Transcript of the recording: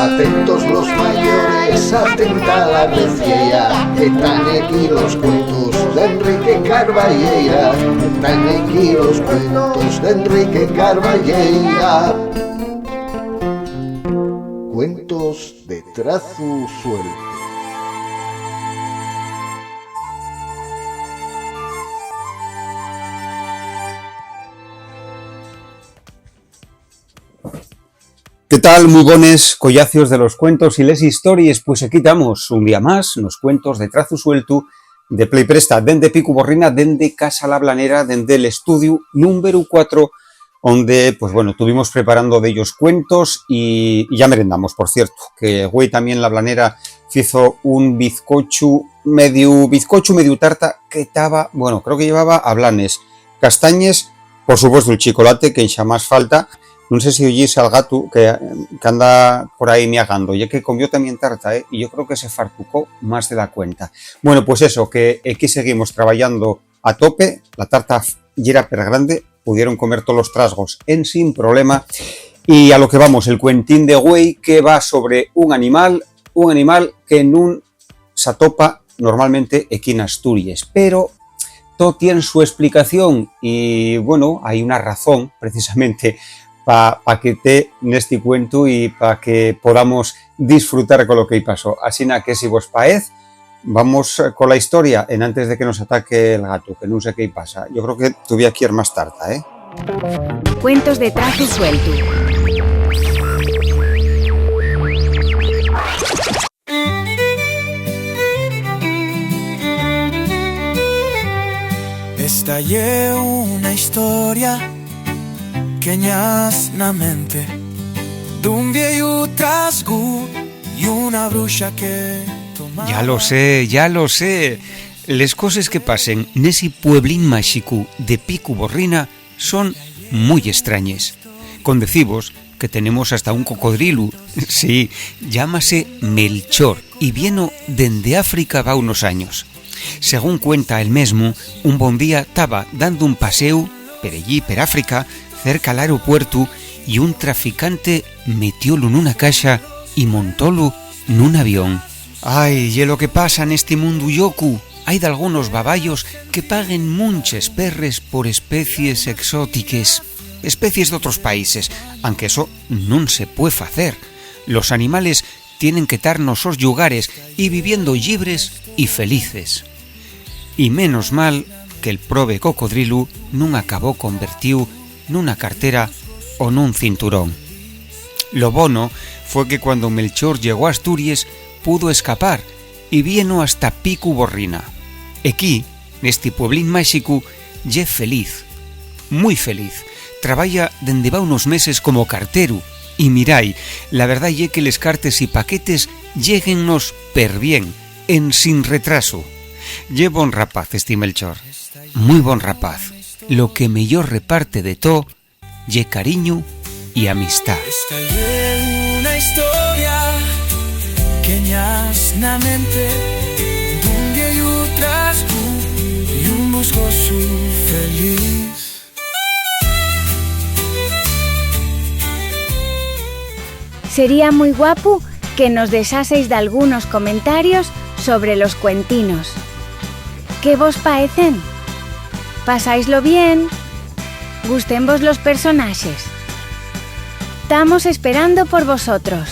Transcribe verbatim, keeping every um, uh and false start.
Atentos los mayores, atenta la veciella, que tán aquí los cuentos d'Enrique Carballeira, que tán aquí los cuentos d'Enrique Carballeira. Cuentos de trazu sueltu. ¿Qué tal? Mui bones, collacios de los cuentos y les histories. Pues aquí tamos, un día más, nos cuentos de trazu sueltu, de Play Presta, dende Picu Borrina, dende Casa La Blanera, dende l'estudiu númberu cuatro, onde, pues bueno, tuvimos preparando dellos cuentos y, y ya merendamos, por cierto, que güei tamién La Blanera fizo un bizcochu, mediu bizcochu, mediu tarta, que taba, bueno, creo que llevaba ablanes, castañes, por supuesto, el chicolate, que enxamás falta. Nun sé si oyís al gatu que, que anda por ahí miagando. Ye que comió tamién tarta, ¿eh? Y yo creo que se fartucó más de la cuenta. Bueno, pues eso, que aquí seguimos trabayando a tope. La tarta f-, yera per grande, pudieron comer tolos trasgos en sin problema. Y a lo que vamos, el cuentín de güei que va sobre un animal, un animal que nun s'atopa normalmente equí n'Asturies, pero too tien su esplicación y, bueno, hai una razón precisamente pa, pa que te nesti cuentu y pa que podamos disfrutar con lo que-y pasó. Asina que, si vos paez, vamos cola historia enantes de que nos ataque el gatu, que nun sé qué-y pasa. Yo creo que tuviera que ir más tarta, ¿eh? Cuentos de trazu sueltu. Esta ye una historia que ñas na mente d'un vieyu trasgu y una bruxa que toma. Ya lo sé, ya lo sé. Les coses que pasen nesi pueblín máxicu de Picu Borrina son mui estrañes. Con decivos que tenemos hasta un cocodrilu. Sí, llámase Melchor y vieno dende África va unos años. Según cuenta él mesmu, un bon día taba dando un paséu per ellí, per África, cerca al aeropuertu, y un traficante metiólu nuna caxa y montólu nun avión. Ai, ye lo que pasa nesti mundu llocu. Hai dalgunos babayos que paguen munches perres por especies exótiques, especies d'otros países, anque eso nun se pue facer. Los animales tienen que tar nos sos llugares y viviendo llibres y felices. Y menos mal que'l probe cocodrilu nun acabó convertíu nuna cartera o nun cinturón. Lo bono fue que cuando Melchor llegó a Asturies, pudo escapar y vieno hasta Picu Borrina. Equí, nesti pueblín máxicu, ye feliz, mui feliz. Trabaya dende va unos meses como carteru. Y mirai, la verdá ye que les cartes y paquetes lléguennos perbién, en sin retrasu. Ye bon rapaz esti Melchor, mui bon rapaz. Lo que meyor reparte de to ye cariñu y amistá. Esta ye una historia que ñas na mente d'un vieyu trasgu y un musgosu feliz. Sería mui guapu que nos dexaseis dalgunos comentarios sobre los cuentinos. ¿Qué vos paecen? ¿Pasáislo bien? ¿Gusténvos los personaxes? Tamos esperando por vosotros.